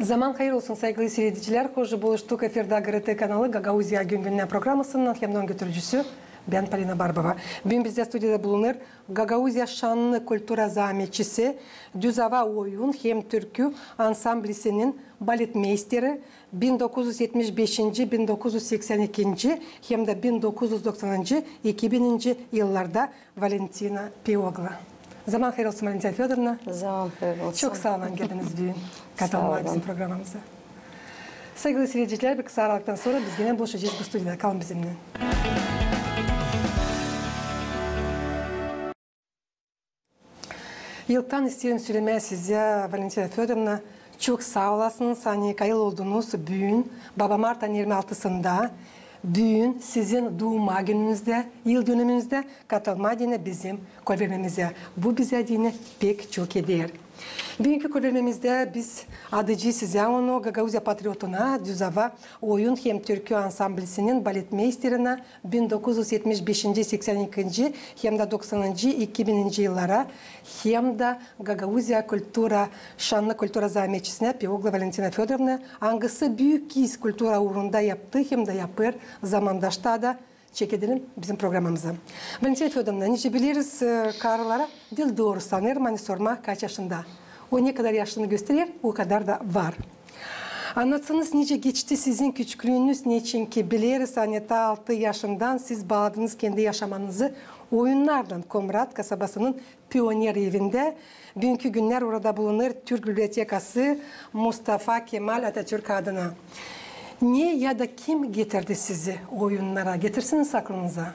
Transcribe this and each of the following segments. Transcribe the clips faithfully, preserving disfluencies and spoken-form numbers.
Zaman hayır olsun, saygılı siiredicilär. Hoş buluştuk efirdä GRT kanalı Gagauziya gün-gündän programasınnan hem dä onun götürücüsü bän, Polina Barbova. Büün bizdä studiyada bulunêr Gagauziya şannı kultura zaametçisi, Düz ava oyun hem türkü ansamblisinin baletmeysteri, bin dokuz üz etmiş beşinci, bin dokuz üz seksän ikinci hem dä bin dokuz üz doksanıncı, iki bininci yıllarda Valentina Piogla. Zaman hayır olsun, Valentina Födorovna. Zaman hayır olsun. Çok saa olun, geldiniz büün katılmaa bizim programamıza. Saygılı siiredicilär, bir kısa aralıktan sora biz genä buluşacez bu studiyada. Kalın bizimnän. İlktan isteerim sölemää sizä, Valentina Födorovna, çok saa olasınız, ani kayıl oldunuz büün, baba martın irmi altısında, büün sizin duuma gününüzdä, yıldönümünüzdä katılmaa deyni bizim kolvermemizä. Bu bizä deyni pek çok eder. Büünkü kolvermemizdä biz adaycıyız sizä onu, Gagauziya patriotuna, Düz ava oyun hem türkü ansamblisinin baletmeysterinä, bin dokuz üz etmiş beşinci, seksän ikinci hem dä doksanıncı, iki bininci yıllara, hem dä Gagauziya kultura, şannı kultura zaametçisinä Piogla Valentina Födorovna, angısı büük iz kultura uurunda yaptı hem dä yapêr zamandaşta da. Çekedelim bizim programamızı. Valentina Födorovna, nicä bileriz, e, karılara diil dooru sanêrım, ani sormaa kaç yaşında. O ne kadar yaşını gösterer, o kadar da var. Annatsanız, nicä geçti sizin küçüklüünüz, neçinki bileriz, ani taa altı yaşından siz baaladınız kendi yaşamanızı oyunnarlan. Komrat kasabasının Pioner evindä, büünkü günnär orada bulunêr Türk bibliotekası Mustafa Kemal Atatürk adına. Ne ya da kim getirdi sizi oyunnara? Getirsiniz aklınıza.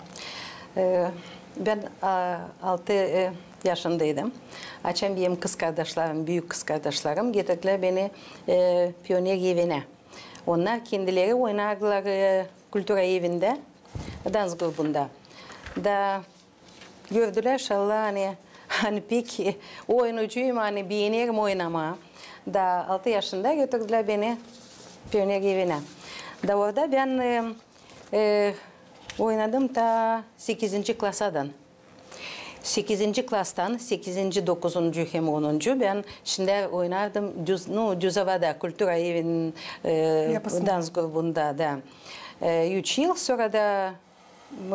E, bän, a, altı, e, yaşındaydım. Açan benim kızkardaşlarım, büük kızkardaşlarım getirdilär beni, e, Pioner evinä. Onnar kendileri oynardılar, e, kultura evindä, dans grubunda. Da gördülär, şalla, ani, ani pek, e, oyuncuyum, ani beenerim oynamaa. Da altı yaşında götürdülär beni Pioner evinä. Da orada bän, e, e, oynadım taa sekizinci klasadan. Sekizinci klastan, sekizinci, dokuzuncu hem onuncu bän şindi oynardım Düz, nu, Düz avada, kultura evinin, e, dans grubunda da. E, üç yıl, sora da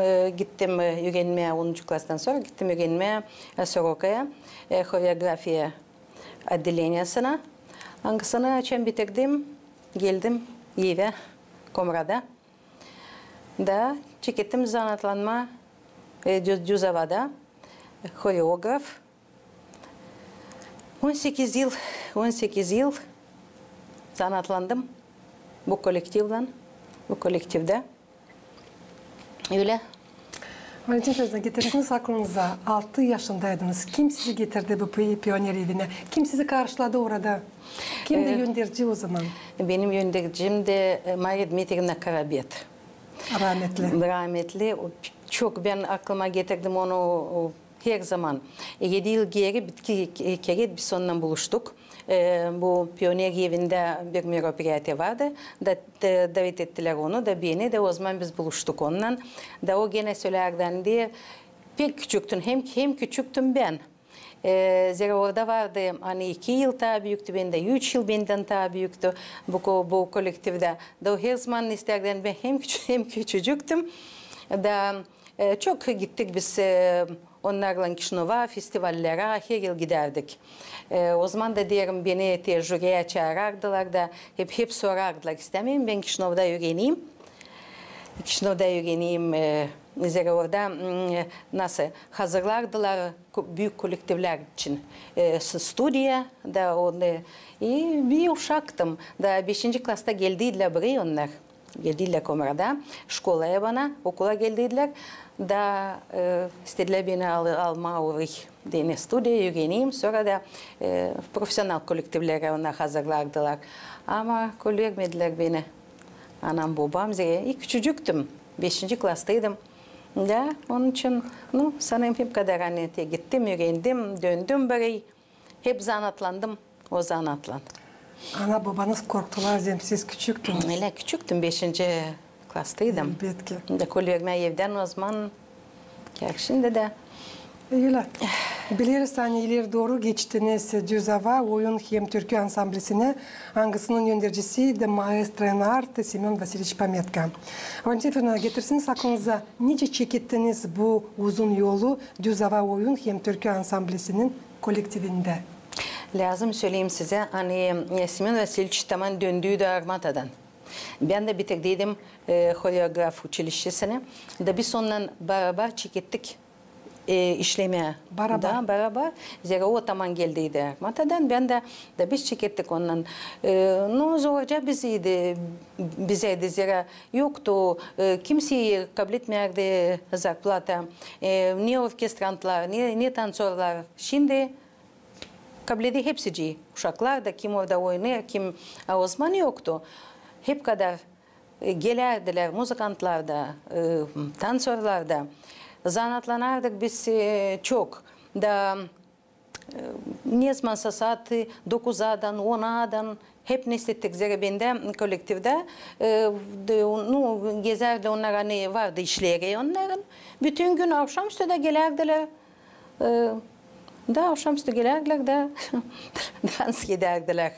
e, gittim, e, üürenmää, onuncu klastan sora gittim üürenmää, e, Sorokaya, e, horeografiya oddeleeniyasinä. Angısını açan bitirdim, geldim evä, Komrada. Da çekettim zanaatlanmaa, e, Düz, Düz avada, e, horeograf. On sekiz yıl, on sekiz yıl zanaatlandım bu kollektivlän, bu kollektivdä. Ölä. Valentina Födorovna, getirsiniz aklınıza, altı yaşındaydınız. Kim sizi getirdi bu pi-, Pioner evinä? Kim sizi karşıladı orada? Kimdi önderci o zaman? Benim öndercim dä, e, Mariya Dmitrievna Karabet. Raametli. Raametli. O, çok bän aklıma getirdim onu, o, her zaman. E, edi yıl geeri bir ke-, ke-, kerä biz onunnan buluştuk. E, bu Pioner evindä bir meropriyatiye vardı. Da, da, davet ettilär onu da, beni dä, o zaman biz buluştuk onunnan. Da o genä sölärdi, ani pek küçüktün, hem, hem küçüktüm bän. E, zerä orada vardı, ani iki yıl taa büüktü bendän, üç yıl bendän taa büüktü bu ko-, bu kollektivdä. Da o her zaman istärdi, ani bän hem küçü-, hem küçücüktüm. Da, e, çok gittik biz, e, onnarlan Kişinövä, festivallerä, her yıl gidärdik. E, o zaman da deerim, beni te jüriyä çaarardılar da hep, hep sorardılar, istämeerim bän Kişinövda üüreneyim. Kişinövda üüreneyim, e, zerä orada, m, nasıl, hazırlardılar ko-, büük kollektivlär için, e, s-, studiya da onu, e, bir uşaktım. Da beşinci klasta geldiydilär burayı onnar. Geldiydilär Komrada, şkolaya bana, okula geldiydilär. Da, e, istedilär beni al-, almaa orayı deyni studiya, üüreneyim. Sora da, e, profesional kollektivlerä onnar hazırlardılar. Ama kolvermedilär beni anam-bobam, zerä, e, küçücüktüm, beşinci klastaydım. Da, onun için, nu, sanêrım, hep kadar, ani te gittim, üürendim, döndüm burayı, hep zanaatlandım o zanaatlan. Ana-bobanız korktular, zerä siz küçüktünüz. Ölä, küçüktüm, beşinci klastaydım. Elbetki. Da kolvermää evdän o zaman, kär şindi dä. Ölä. Bileriz, ani ileri dooru geçtiniz Düz ava oyun hem türkü ansamblisinä, angısının öndercisiydi maestro enartı Semön Vasiliç Pametka. Valentina Födorovna, getirsiniz aklınıza, nicä çekettiniz bu uzun yolu Düz ava oyun hem türkü ansamblisinin kolektivindä? Lääzım söleyim sizä, ani, e, Semön Vasiliç taman döndüydü Armatadan. Bän dä bitirdiydim, e, horeograf uçilişçesini. Da biz ondan barabar çekettik, e, işlemää. Barabar. Da, barabar. Zerä o taman geldiydi Armatadan, bän dä, da biz çekettik ondan. E, no, zorca bizeydi, bizeydi, zerä yoktu, e, kimsey kabletmärdi zarplata, e, ne orkestrantlar, ne, ne tansorlar. Şindi kabledi hepsicii, uşaklar da, kim orada oynêêr, kim, a ozaman yoktu. Hep kadar e, gelärdilär muzıkantlar da, e, tansorlar da. Zanaatlanardık biz, e, çok. Da, e, nezamansa saat dokuzadan, onadan hep nestettik, zerä bendä kolektivdä, e, de, nu, gezärdi onnar, ani vardı işleri onnarın. Bütün gün avşamüstü dä gelärdilär. E, da avşamüstü gelärdilär da dans edärdilär.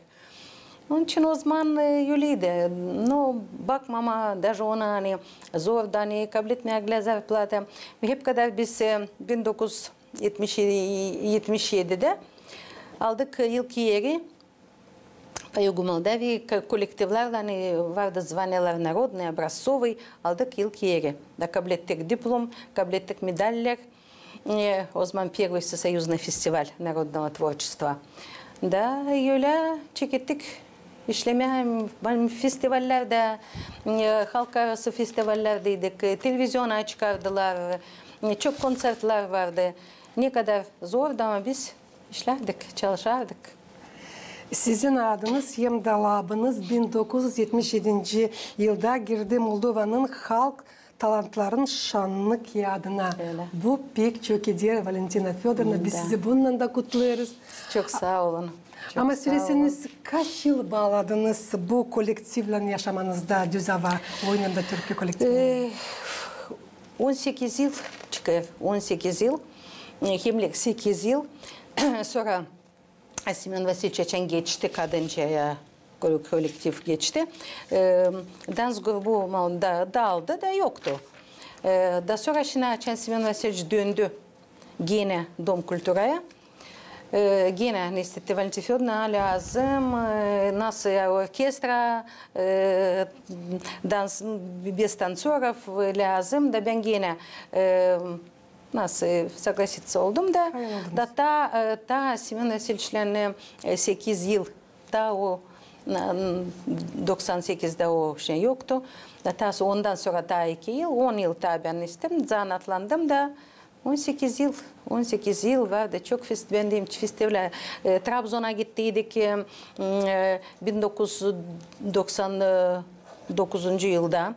Onun için ozaman, e, öleydi. No, bakmamaa daji ona, ani zordu, ani kabletmärdi zarplata. Hep kadar biz, e, bin dokuz üz etmiş, etmiş edidä aldık ilk eri. По югу Молдавии, k-, kolektivlärlän, ani vardı zvanneler narodnıy, образцовый, aldık ilk eri. Da kablettik diplom, kablettik medaller. E, ozaman первый всесоюзный фестиваль народного творчества. Da ölä çekettik işlemää, m, festivallerdä, e, halkarası festivallerdeydik, e, televiziona çıkardılar, e, çok konţertlär vardı. Ne kadar zordu, ama biz işlärdik, çalışardık. Sizin adınız hem da labınız bin dokuz üz etmiş edinci yılda girdi Moldovanın halk talantların şannı kiyadına. Ölä. Bu pek çok eder, Valentina Födorovna. Biz sizi bununnan da kutlêêrız. Çok saa olun. Ama söleseniz, kaç yıl baaladınız bu kolektivlän yaşamanızda, Düz ava oyun hem da türkü kolektivini? E, on sekiz yıl çıkêr, on sekiz yıl. E, hem lä sekiz yıl. Sora Semön Vasiliç açan geçti, kadınca ko-, kolektiv geçti. E, dans grubu mal-, da-, daaldı da yoktu. E, da sora şindi açan Semön Vasiliç döndü genä Dom kulturaya. E, genä, nestettik, Valentina Födorovna, lääzım, e, nasıl orkestra, e, dans, без танцоров, lääzım, da bän genä, e, nasıl согласиться oldum da, da taa, e, taa Semön Vasiliçlän, e, sekiz yıl, taa o, n-, n-, doksan sekizdä o şey yoktu. Da taa ondan sora taa iki yıl, on yıl taa bän nestettim, zanaatlandım da, on sekiz yıl, on sekiz yıl vardı, çok fest-, bän deyim, festivalä, e, Trabzona gittiydik, e, m, e, bin dokuz üz doksan dokuzuncu yılda,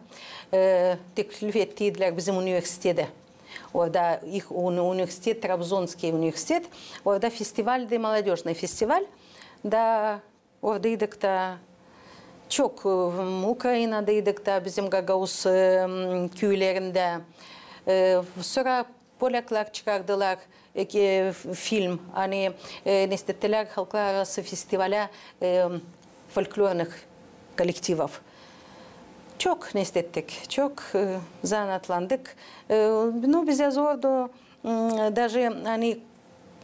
e, teklif ettiydilär bizim universitedä. Orada их уни-, университет, Трабзонский университет, orada festivaldi, молодёжный фестиваль. Da oradaydık da, çok, e, Ukrainadaydık da, bizim gagauz, e, küülerindä. E, sora polякlar çıkardılar, e, ki-, f-, film, ani, e, nestettilär halklararası festivalä, e, фольклорных коллективов. Çok nestettik, çok, e, zanaatlandık. E, nu, bizä zordu, m, даже, ani,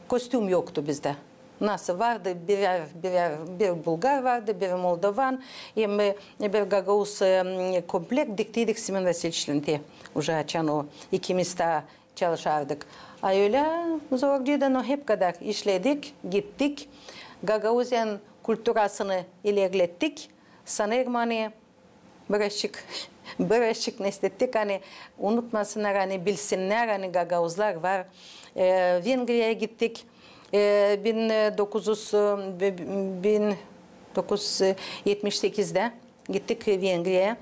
kostüm yoktu bizdä. Nasıl vardı, birär, birär, bir bulgar vardı, bir moldovan, hem, e, bir gagauz, e, komplekt diktiydik Semön Vasiliçlän te, уже açan o ikimiz taa çalışardık. A ölä zorcuydu, no hep kadar işledik, gittik. Gagauziyanın kulturasını ilerlettik. Sanêrım, ani birazçık, birazçık nestettik, ani unutmasınnar, ani bilsinnär, ani gagauzlar var. E, Vengriyaya gittik. E, bin dokuz üz, e, bi-, bi-, bin dokuz üz etmiş sekizdä gittik Vengriyaya.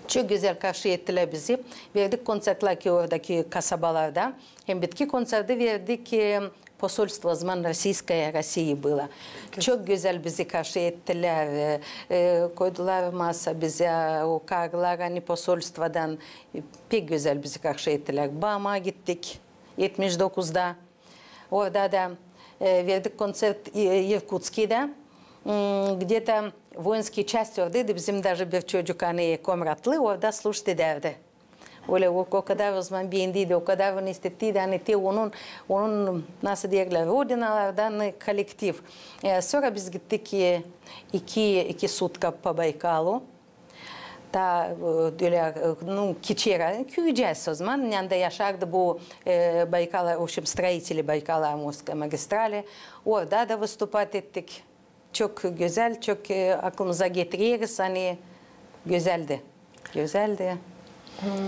Çok gözäl karşı ettilär bizi. Verdik konţertlär ki oradaki kasabalarda. Hem bitki konţerti verdik, e, посольство, o zaman российское, России было. Çok gözäl bizi karşı ettilär. E, e, koydular masa bizä, o karılar, ani посольстводан, e, pek gözäl bizi karşı ettilär. Bama gittik etmiş dokuzda. Orada da, e, verdik konţert, e, İrkutskiyedä. M, где-то воинская часть oradaydı, bizim даже bir çocuk, ani komratlı, orada служить edärdi. Ölä o, o kadar o zaman beendiydi, o kadar onu istettiydi, ani te onun, onun, nasıl deerlär, rodinalardan, e, kollektiv. E, sora biz gittik, e, iki, iki sutka po Baykalu. Taa, e, ölä, e, nu, kiçi era, küücääz o zaman, yanında yaşardı bu, e, Baykala, в общем, строители Байкала-Амурской магистрали. Orada da выступать ettik. Çok gözäl, çok, e, aklımıza getireriz, ani gözäldi. Gözäldi.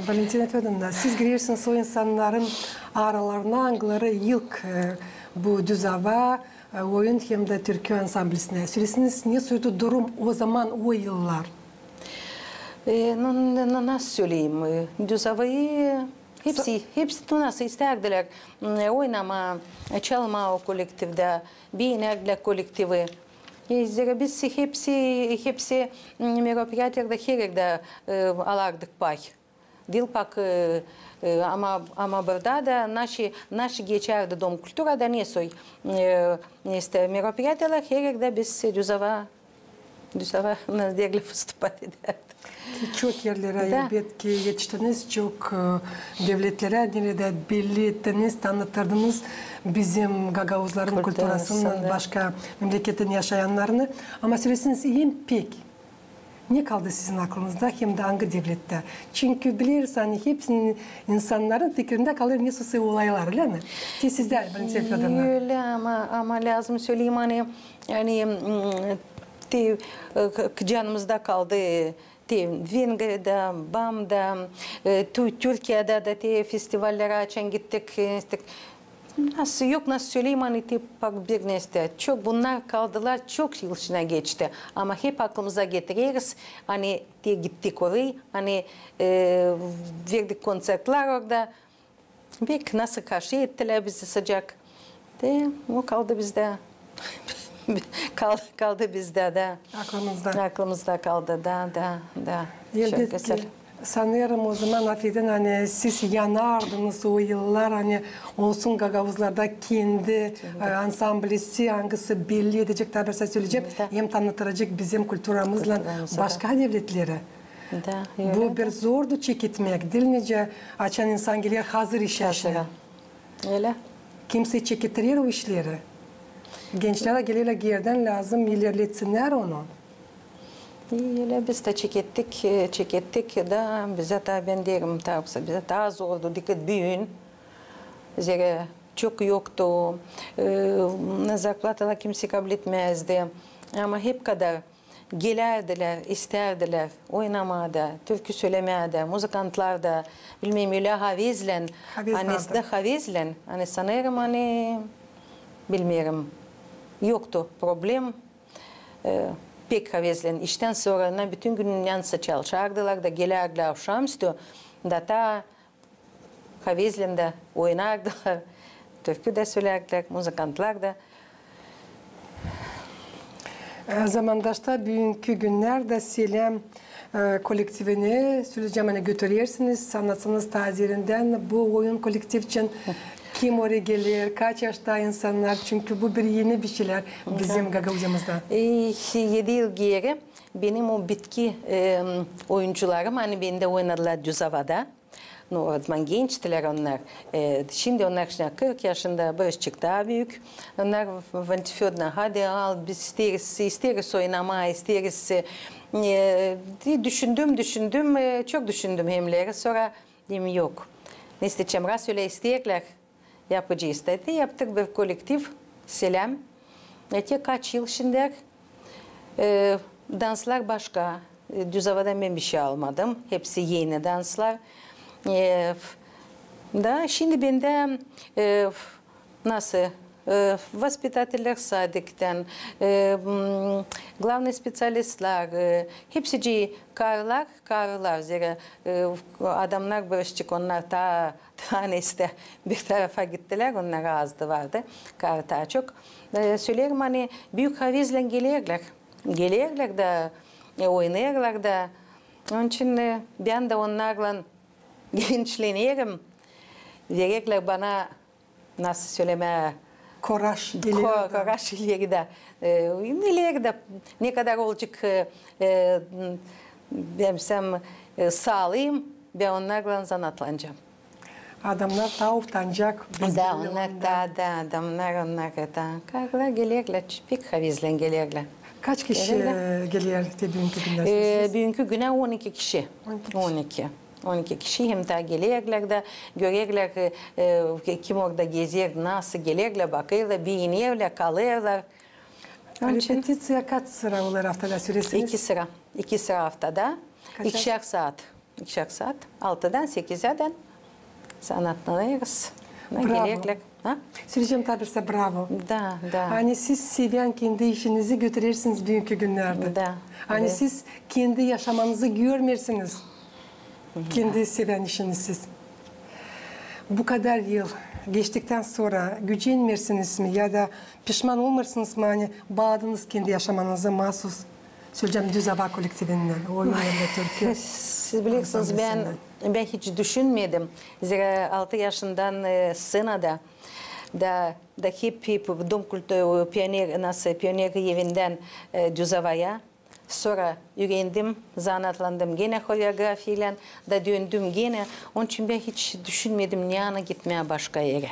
Valentina Födorovna, siz girersiniz o insannarın aralarına, angıları ilk, e, bu Düz ava, e, oyun hem dä türkü ansamblisinä. Söleseniz, ne soydu durum o zaman, o yıllar? E, nu, n-, n-, nasıl söleyim, e, Düz avayı, e, hepsi, hepsi, nu, nasıl istärdilär, m, oynamaa, e, çalmaa o kollektivdä, beenärdilär kollektivi. E, zerä biz hepsi, hepsi, m, мероприятиелerdä, hererdä, e, alardık pay. Diil pak, e, e, ama, ama burada da naşı, naşı geçärdi Dom kulturada, ne soy, e, işte, мероприятиелär, hererdä biz Düz ava, Düz ava, nasıl deerlär, выступать edärdik. Çok erlerä, elbetki, etiştiniz, çok, e, devletlerä, neredä belli ettiniz, tanıtırdınız bizim gagauzların kulturasını başka memleketin yaşayannarına. Ama söleseniz, en pek ne kaldı sizin aklınızda hem dä angı devlettä? Çünkü bileriz, ani hepsinin, insannarın fikirindä kalêr nesä olaylar, ölä mi? Te sizdä, Valentina Födorovna. Ölä, ama, ama lääzım söleyim, ani, ani, m, te, e, k-, k-, canımızda kaldı, e, te Vengriyada, BAMda, e, Tü-, Türkiyada da te festivallerä açan gittik, e, gittik. Nasıl, yok, nasıl söleyim, ani te pak bir nesä. Çok bunnar kaldılar, çok yıl içindä geçti. Ama hep aklımıza getireriz, ani te gittik orayı, ani, e, verdik kontsertlär orada. Bek nasıl karşı ettilär bizi sıcak. Te o kaldı bizdä. Kal-, kaldı bizdä, da. Aklımızda. Aklımızda kaldı, da, da, da. Elbetki. Sanêrım, o zaman, afedin, ani siz yanardınız o yıllar, ani olsun gagauzlarda kendi, e, ansamblisi, angısı belli edecek, taa bir şey söleyecek, hem tanıtıracek bizim kulturamızlan başka devletlerä. Bu bir zordu çeketmäk, diil nicä açan insan geler hazır işä. Hazır. Ölä. Kimsey çekettirer o işleri. Gençlerä gelerlär geerdän, lääzım ilerletsinnär onu. Ölä biz dä çekettik, e, çekettik da bizä taa, bän deerim, taa, bizä taa zordu, dikkat büün. Zerä çok yoktu, e, zarplatalar kimsey kabletmäzdi. Ama hep kadar gelärdilär, istärdilär oynamaa da, türkü sölemää dä, muzıkantlar da, bilmeerim, ölä havezlän, ani havezlän, ani sanêrım, ani, bilmeerim, yoktu problem, e, pek havezlän. İştän sora bütün gün nasıl çalışardılar da gelärdilär avşamüstü, da taa havezlän dä oynardılar, türkü dä sölärdilär, muzıkantlar da. E, zamandaşta büünkü günnerdä Selâm, e, kollektivinä, söleyecäm, ani götürersiniz, annatsanız taa derindän bu oyun kollektiv için, kim oraya geler, kaç yaşta insannar, çünkü bu bir eni bir şeylär bizim Gagauziyamızda. E, edi yıl geeri benim o bitki, e, oyuncularım, ani bendä oynadılar Düz avada. Nu, o zaman gençtilär onnar. E, şindi onnar şindi kırk yaşında, birazcık taa büük. Onnar, Valentina Födorovna, hadi al, biz isteeriz, isteeriz oynamaa, isteeriz. E, e, düşündüm, düşündüm, e, çok düşündüm hemleri. Sora deerim, yok. Ne isteyecäm, raz ölä isteerlär, yapacez. Da te yaptık bir kollektiv, Selâm. E, te kaç yıl şindilär. E, danslar başka. E, Düz avadan bän bir şey almadım. Hepsi eni danslar. E, f-, da şindi bendä, e, f-, nasıl, e, воспитательлär sadiktän, e, m, главный специалистлär, e, hepsicii karılar, karılar, zerä, e, adamnar birazcık onnar taa, taa neysä, bir tarafa gittilär, onnar azdı, vardı, karı taa çok. E, söleerim, ani büük havezlän gelerlär. Gelerlär da, e, oynêêrlar da. Onun için, e, bän dä onnarlan gençlenerim. Vererlär bana, nasıl sölemää, Koraş ileri dä. Koraş ileri dä. E, ileri dä, ne kadar olacek, e, e, bän sän, e, saalayım, bän onnarlan zanaatlanacam. Adamnar taa utanacek. Da, onnar taa, da, adamnar, onnar, da. Karılar gelerlär, pek havizlän gelerlär. Kaç kişi geler te büünkü gündä? E, büünkü günä on iki kişi. On iki kişi. On iki. On iki kişi hem taa gelerlär dä, görerlär, e, e, kim orada gezer, nasıl gelerlär, bakêrlar, beenerlär, kalêrlar. Repetiţiya kaç sıra olêr aftada, sölersiniz? İki sıra. İki sıra aftada. İkişär saat. İkişär saat. Altıdan sekizä dän zanaatlanêrız. Bravo. Gelerlär. Ha? Söleyecäm taa bir şey, bravo. Da, da. Ani siz sevän kendi işinizi götürersiniz büünkü günnerdä. Da. Ani siz kendi yaşamanızı görmeersiniz. Kendi sevän işinizi siz. Bu kadar yıl geçtiktän sora gücenmeersiniz mi ya da pişman olmêêrsınız mı, ani baaladınız kendi yaşamanızı maasuz, söleyecäm, Düz Ava kolektivindän, oyun hem dä türkü ansamblisinnän? Siz bilersiniz, bän, bän hiç düşünmedim. Zerä altı yaşından, e, sţenada, da, da hep, hep dom kultu-, pioner, nasıl, pioner evindän, e, Düz Avaya. Sora üürendim, zanaatlandım genä horeografiyalan, da döndüm genä. Onun için bän hiç düşünmedim, ne yana gitmää başka erä.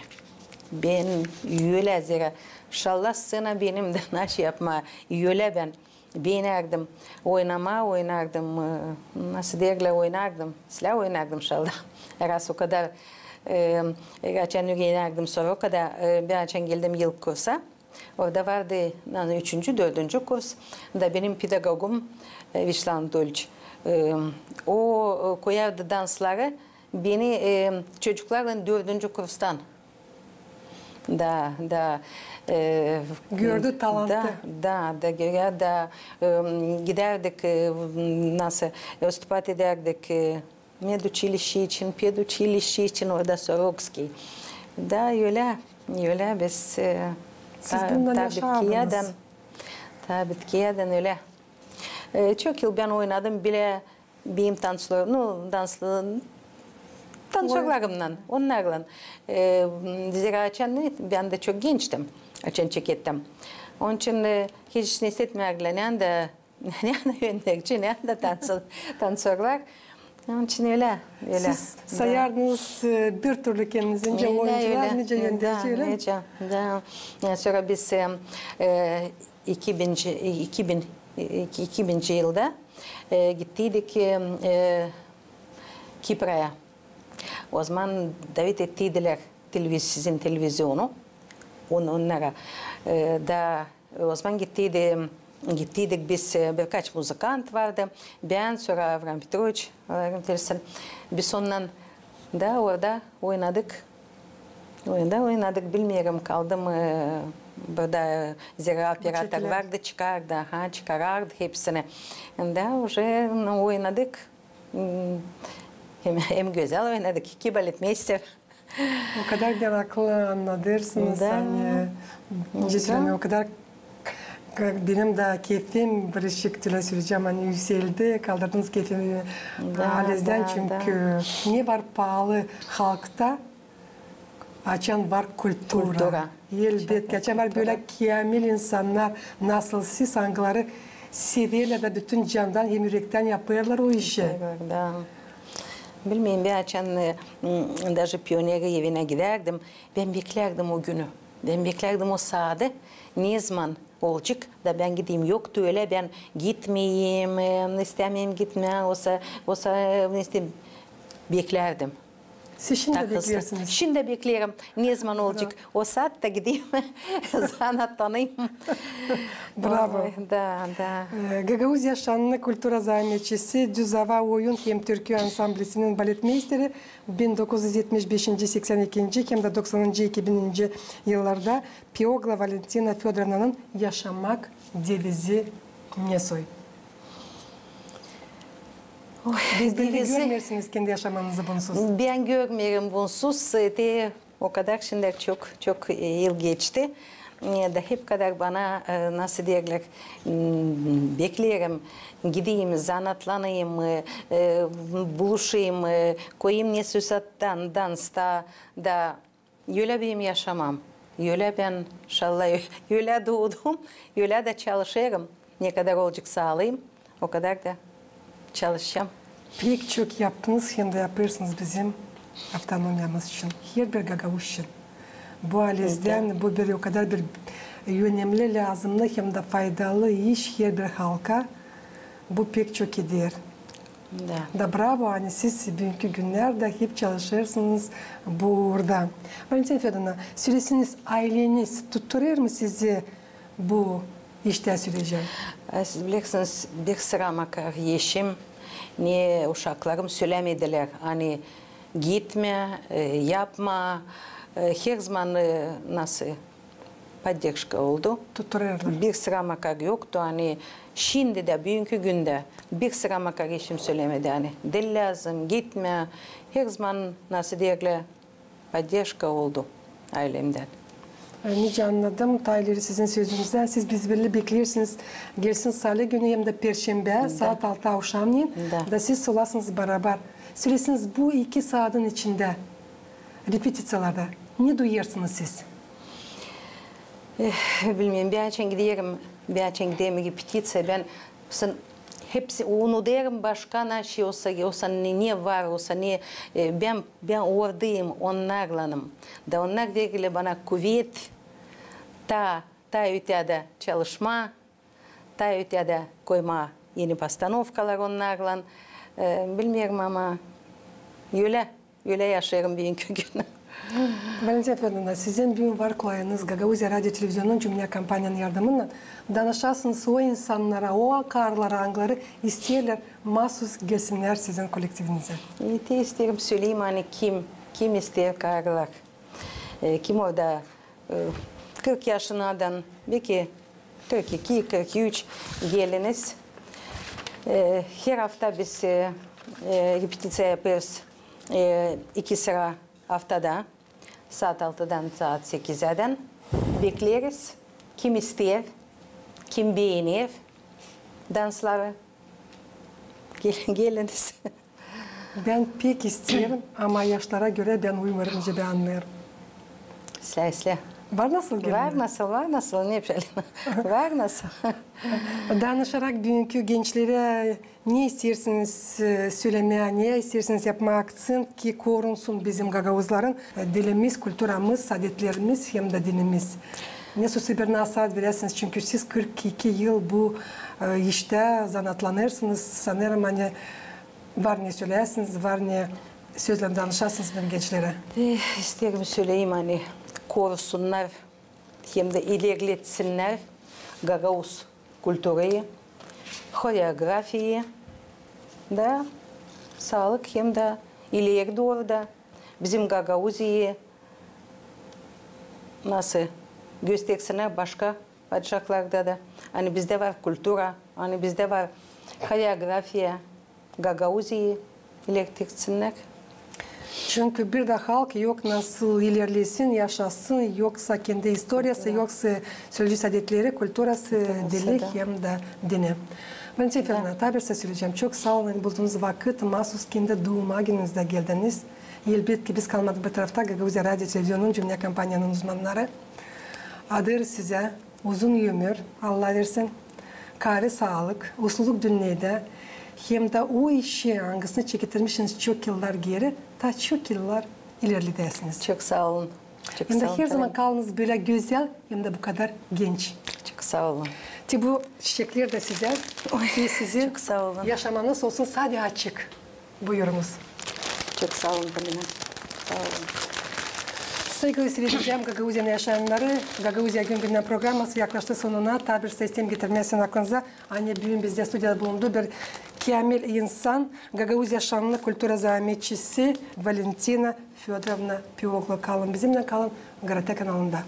Bän ölä zerä, şalla, sţena benim dä, naşey yapmaa, ölä bän beenärdim. Oynamaa oynardım, e, nasıl deerlär, oynardım. Islää oynardım şalla. Раз o kadar, e, açan üürenärdim Sorokada, e, bän açan geldim ilk kursa. Orada vardı, ani, üçüncü, dördüncü kurs. Da benim pedagogum, e, Vyaçeslav Anatolyiç, e, o, e, koyardı dansları beni, e, çocuklarlan dördüncü kurstan. Da, da, e, gördü talantı. Da, da, da, görä, da, e, gidärdik, e, nasıl, e, vıstupat edärdik, e, meduçilişçe için, peduçilişçe için, orada Sorokskiy. Da ölä, ölä biz, e, siz taa, bundan taa yaşardınız. Bitkiyädän, taa bitkiyädän ölä. E, çok yıl bän oynadım bilä benim tansör-, nu, tansör-, tansörlarımnan, onnarlan. E, zerä açan, bän dä çok gençtim, açan çekettim. Onun için, e, hiç ne hissetmärdilär, ne anda ne anda önderci, ne anda tansör-, tansörlar. Onun için ölä, ölä. Siz sayardınız, e, bir türlü kendinizi nicä oyuncular, nicä önderci, ölä mi? Da, nicä, da. E, sora biz, e, e, iki bin, iki bin, iki-, iki bininci yılda, e, gittiydik, e, e, Kipraya. O zaman davet ettiydilär televiz-, sizin televizionu. On-, onnara, e, da, e, o zaman gittiydi, gittiydik biz, e, birkaç muzıkant vardı. Bän, sora Avram Petroviç, Allah rahmet eylesin. Biz ondan da orada oynadık. Orada oynadık, bilmeerim, kaldı mı, e, burada, e, zerä operator vardı, çıkardı, ha, çıkarardı hepsini. Da uje, nu, oynadık. Hmm, hem, hem gözäl oynadık, iki baletmeister. O kadar meraklı annadêrsınız, da, ani, da, nicä sölemää, o kadar k-, benim dä keyfim, bir işik türlü söleyecäm, ani üüseldi, kaldırdınız keyfimi, da, halizdän, da, çünkü da. Ne var paalı halkta, açan var kultura. Kultura. Elbetki, açan var bölä käämil insannar, nasıl siz, angıları severlär da bütün candan hem ürektän yapêrlar o işi. Yapêrlar, da. Bilmeerim, bän açan, e, m, daje pioner evinä gidärdim, bän beklärdim o günü. Bän beklärdim o saadı, ne zaman olacek, da bän gideyim. Yoktu ölä, bän gitmeyim, e, istämeerim gitmää, osa, osa, e, işte, beklärdim. Siz şindi dä bekleersiniz. Şindi dä bekleerim. Ne zaman olacek o saat da gideyim, zanaatlanayım. Bravo. Oy, da, da. E, gagauz yaşannı kultura zaametçisi, Düz Ava oyun hem türkü ansamblisinin baletmeisteri, bin dokuz üz etmiş beşinci, seksän ikinci hem dä doksanıncı, iki bininci yıllarda Piogla Valentina Födorovnanın yaşamak devizi ne soy? Oy, devizi. Siz bän dä görmeersiniz kendi yaşamanızı bunsuz. Bän görmeerim bunsuz, e, te o kadar şindi çok, çok, e, yıl geçti. E, da hep kadar bana, e, nasıl deerlär, m, bekleerim, gideyim, zanaatlanayım, e, e, buluşayım, e, koyayım ne soy saattan dansta, da ölä benim yaşamam. Ölä bän, inşallah, ölä duudum, ölä dä çalışêrım. Ne kadar olacek saalıım, o kadar da çalışacam. Pek çok yaptınız hem dä yapêrsınız bizim avtonomiyamız için, herbir gagauz için. Bu halizdän bu bir o kadar bir önemli, lääzımnı hem dä faydalı iş herbir halka. Bu pek çok eder. Da bravo, ani siz büünkü günnerdä hep çalışêrsınız bu uurda. Valentina Födorovna, söleseniz, ayleniz tutturêr mı sizi bu iştä sürece? E, siz bilersiniz, bir sıra makar eşim, ne uşaklarım sölämedilär, ani gitmä, e, yapma, e, herzaman, e, nasıl, поддержка oldu. Tutturêrlar. Bir sıra makar yoktu, ani şindi dä, büünkü gündä bir sıra makar eşim sölämedi, ani diil lääzım, gitmä, herzaman, nasıl deerlär, поддержка oldu aylemdän. E, nicä annadım, taa ileri sizin sözünüzdän, siz bizi bölä bekleersiniz, gelsin salı günü hem dä perşembä, saat altı avşamneyin, da siz olasınız barabar. Söleseniz, bu iki saadın içindä repetiţiyalarda ne duyêrsınız siz? Eh, bilmeerim, bän açan giderim, bän açan giderim repetiţiyaya, bän hepsi unudêrım, başka ne şey olsa, olsa ne, ne var, olsa ne, e, bän, bän oradayım, onnarlanım. Da onnar verilär bana kuvet, taa, taa ötedä çalışmaa, taa ötedä koymaa eni postanovkalar onnarlan. E, bilmeerim, ama ölä, ölä yaşêêrım büünkü günü. Valentina Födorovna, sizin büün var kolayınız Gagauziya radio televizionunun Cümnä kompaniyanın yardımınnan danışasınız o insannara, o kaarılara, angıları isteerlär maasuz gelsinnär sizin kolektivinizä. E, te isteerim söleyim, ani kim, kim isteer kaarılar, e, kim orada e, kırk yaşınnadan, beki kırk iki, kırk üç, geliniz. E, her afta biz, e, e, repetiţiya yapêrız, e, iki sıra aftada, saat altıdan saat sekizädän. Bekleeriz. Kim isteer, kim beener dansları, gel-, geliniz. Bän pek isteerim, ama yaşlara görä bän uymêêrım, nicä bän annêêrım. İslää, islää. Var nasıl gelmää? Var nasıl, var nasıl, ne bileyim. Var nasıl. Danışarak büünkü gençlerä ne isteersiniz, e, sölemää, ne isteersiniz yapmaa akţent, ki korunsun bizim gagauzların, e, dilimiz, kulturamız, adetlerimiz hem dä dinimiz? Nesoy bir nasaat veräsiniz, çünkü siz kırk iki yıl bu, e, iştä zanaatlanêrsınız, sanêrım, ani var ne söläsiniz, var ne sözlär danışasınız bizim gençlerä? Eh, isteerim söleyim, ani korusunnar hem dä ilerletsinnär gagauz kulturayı, horeografiyayı da saalık hem dä ileri dooru da bizim Gagauziyayı nasıl göstersinnär başka bacaklarda da. Ani bizdä var kultura, ani bizdä var horeografiya, Gagauziyayı ilerletsinnär. Çünkü bir dä halk yok nasıl ilerlesin, yaşasın, yoksa kendi istoriyası, yoksa söleyecez adetleri, kulturası, dili hem dä dini. Valentina Födorovna, taa bir söleyecäm. Çok saa olun, buldunuz vakıt, maasuz kendi duuma gününüzdä geldiniz. Elbetki, biz kalmadık bu tarafta, Gagauziya radio televizionunun Cümnä kompaniyanın uzmannarı. Adêr sizä uzun ömür, Allah versin, kaavi saalık, usluluk dünnedä, hem dä o işi, angısını çekettirmişsiniz çok yıllar geeri, taa çok yıllar ilerledäsiniz. Çok saa olun. Hem dä her zaman kalınız bölä gözäl, hem dä bu kadar genç. Çok saa olun. Te bu çiçekler dä sizä, ki sizin yaşamanız olsun sade açık. Buyurunuz. Çok saa olun, Polina. Saa olun. Saygılı siiredicilär, Gagauziyanın yaşayannarı, Gagauziya gün-gündän programması yaklaştı sonuna. Taa bir saa isteerim getirmää sizin aklınıza, ani büün bizdä studiyada bulundu bir käämil insan, Gagauziya şannı kultura zaametçisi Valentina Födorovna Pioglu. Kalın bizimnän, kalın GRT kanalında.